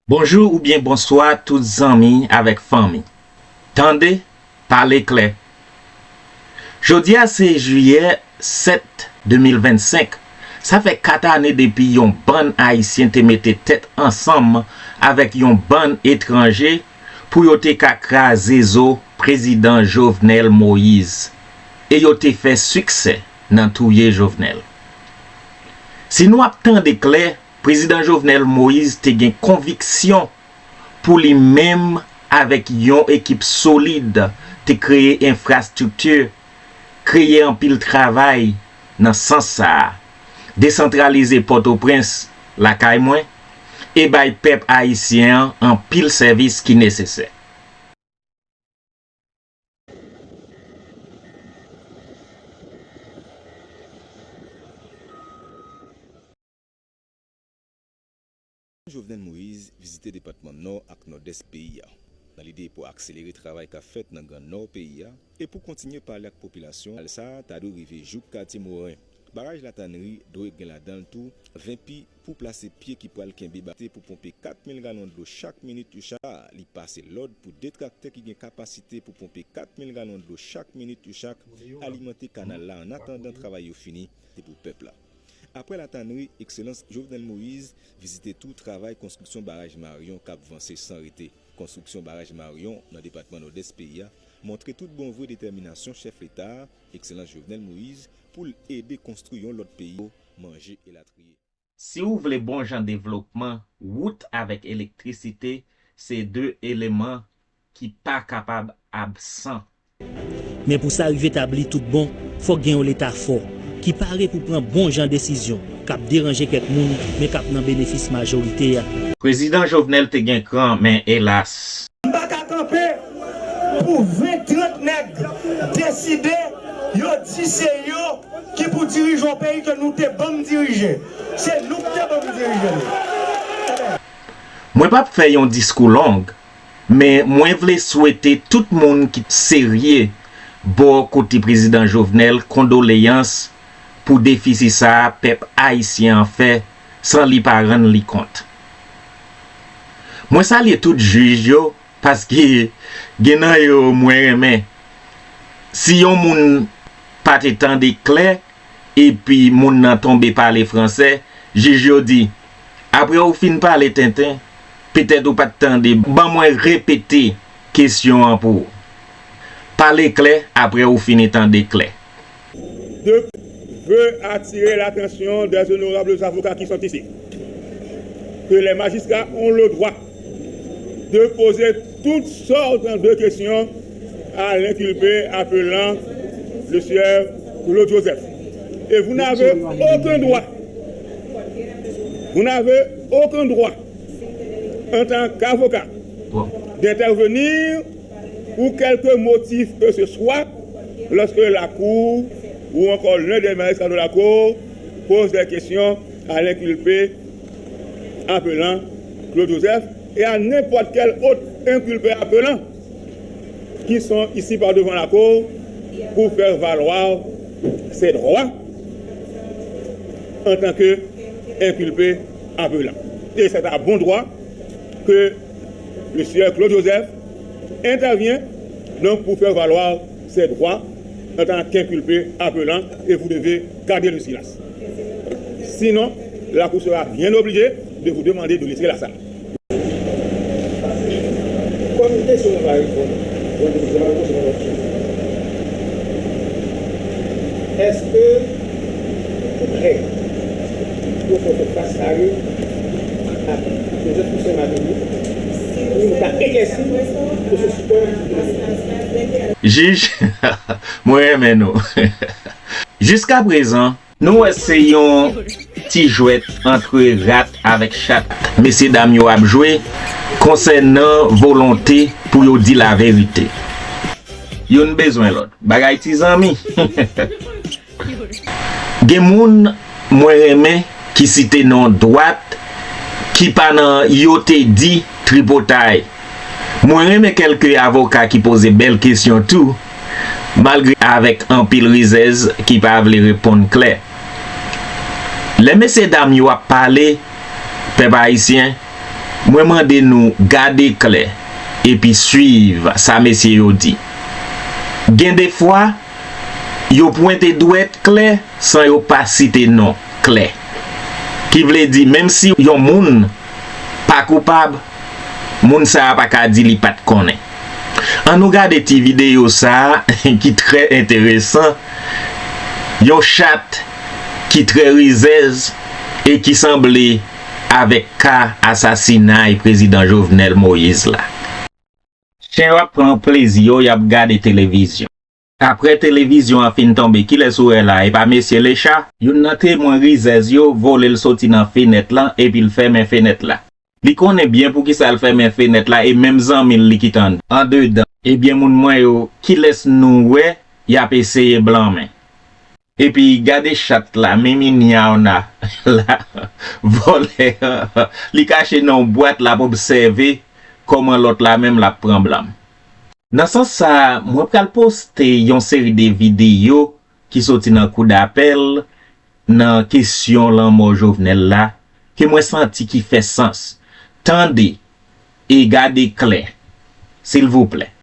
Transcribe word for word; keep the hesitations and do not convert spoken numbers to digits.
Bonjou oubyen bonswa tout zanmi avèk fanmi. Tande, pale klè. Jodi a se jiyè sèt, de mil vennsenk. Sa fè kat ane depi yon bann Ayisyen te mete tèt ansanm avèk yon bann etranje pou yo te ka kraze zo Prezidan Jovenel Moïse. E yo te fè siksè nan touye Jovenel. Si nou ap tande klè, Prezidan Jovenel Moïse te gen konviksyon pou li menm avèk yon ekip solid te kreye enfrastrikti, kreye anpil travay nan sans sa a, desantralize Pòtoprens lakay mwen, e bay pèp ayisyen an anpil sèvis ki nesesè. Jovenel Moïse vizite depatman Nò ak Nòdès peyi a, nan lide pou akselere travay k ap fèt nan Gran Nò peyi a e pou kontinye pale ak popilasyon an. Al sa a ta dwe rive jouk katye Moren, baraj Latannri dwe gen ladan l tou ven pi pou plase pye ki pral kenbe bato pou ponpe kat mil galon dlo chak minit yo chak. Li pase lòd pou de traktè ki gen kapasite pou ponpe kat mil galon dlo chak minit yo chak alimante kanal la annatandan travay yo fini pou pèp la. Apre Latannri, Ekselans Jovenel Moïse vizite tou travay konstriksyon baraj Marion k ap vanse san rete. Konstriksyon baraj Marion nan depatman Nòdès peyi a montre tout bon vre detèminasyon chèf Leta a, Ekselans Jovenel Moïse, pou l ede konstwi yon lòt peyi, manje elatriye. Si w vle bon jan devlopman, wout avèk elektrisite se de eleman ki pa kapab absan. Men pou sa rive tabli tout bon, fòk gen yon Leta fò, ki pare pou pran bon jan desizyon, k ap deranje kèk moun, men k ap nan benefis majorite a. Prezidan Jovenel te gen kran, men elas! M pa ka kanpe pou ven trant nèg deside yo di se yo ki pou dirije yon peyi ke nou te ban m dirije. Se nou ki te ban m dirije li. Mwen p ap fè yon diskou long, men mwen vle swete tout moun ki serye bò kote Prezidan Jovenel kondoleyans pou defisi sa a pèp ayisyen an fè san li pa rann li kont. Mwen salye tout jij yo paske gen nan yo mwen renmen. Si yon moun pa te tande klè, epi moun nan tonbe pale fransè, jij yo di, apre w fin pale tenten, petèt ou pa t tande, ban mwen repete kesyon an pou ou. Pale klè apre ou fini tande klè. Je veux attirer l'attention des honorables avocats qui sont ici que les magistrats ont le droit de poser toutes sortes de questions à l'inculpé appelant le sieur Claude Joseph. Et vous n'avez aucun droit, vous n'avez aucun droit en tant qu'avocat d'intervenir pour quelque motif que ce soit lorsque la Cour ou encore l'un des magistrats de la Cour pose des questions à l'inculpé appelant Claude Joseph et à n'importe quel autre inculpé appelant qui sont ici par devant la Cour pour faire valoir ses droits en tant qu'inculpé appelant. Et c'est à bon droit que le sieur Claude Joseph intervient donc pour faire valoir ses droits en tant qu'inculpé appelant et vous devez garder le silence. Sinon, la Cour sera bien obligée de vous demander de laisser la salle. Kòm kesyon nan pa reponn, mwen te di pa reponn se pa lòt kesyon. Èske ou prè pou fè fas kare ak Joseph Toussaint Martelly pou nou ka eklèsi ke se sipò Jij, mwen renmen nou. Jiskaprezan, nou wè se yon ti jwèt antre rat avèk chat mesye dam yo ap jwe konsènan volonte pou yo di laverite. Youn bezwen lòt. Bagay ti zanmi. Gen moun mwen renmen ki site non dwat ki pa nan yo te di tripotay. Mwen renmen kèlke avoka ki poze bèl kesyon tou, malgre avèk anpil rizèz ki pa vle reponn klè. Lè mesye dam yo ap pale, pèp ayisyen, Mwen mande nou gade klè epi swiv sa mesye yo di. Gen de fwa, yo pwente dwèt klè san yo pa site non klè. Ki vle di, menm si yon moun pa koupab, moun sa a pa ka di li pa t konnen. Ann nou gade ti videyo sa a ki trè enteresan, yon chat ki trè rizèz e ki sanble avèk ka asasinay prezidan Jovenel Moïse la. Chen yo ap pran plezi yo, y ap gade televizyon. Apre televizyon an fin tonbe, kilès ou wè la? E pa mesye Lecha? Youn nan temwen rizèz yo vole l soti nan fenèt lan epi l fèmen fenèt la. Li konnen byen poukisa l fèmen fenèt la e menm zanmi l li kite ann-, andedan. Ebyen moun mwen yo, kilès nou wè y ap eseye blanmen? Epi gade chat la, mimi nyawna la, vòlè an, li kache nan yon bwat, l ap obsève kòman lòt la menm l ap pran blanm. Nan sans sa a, mwen pral poste yon seri de videyo ki soti nan koudapèl nan kesyon lanmò Jovenel la, ke mwen santi ki fè sans. Tande e gade klè, silvouplè.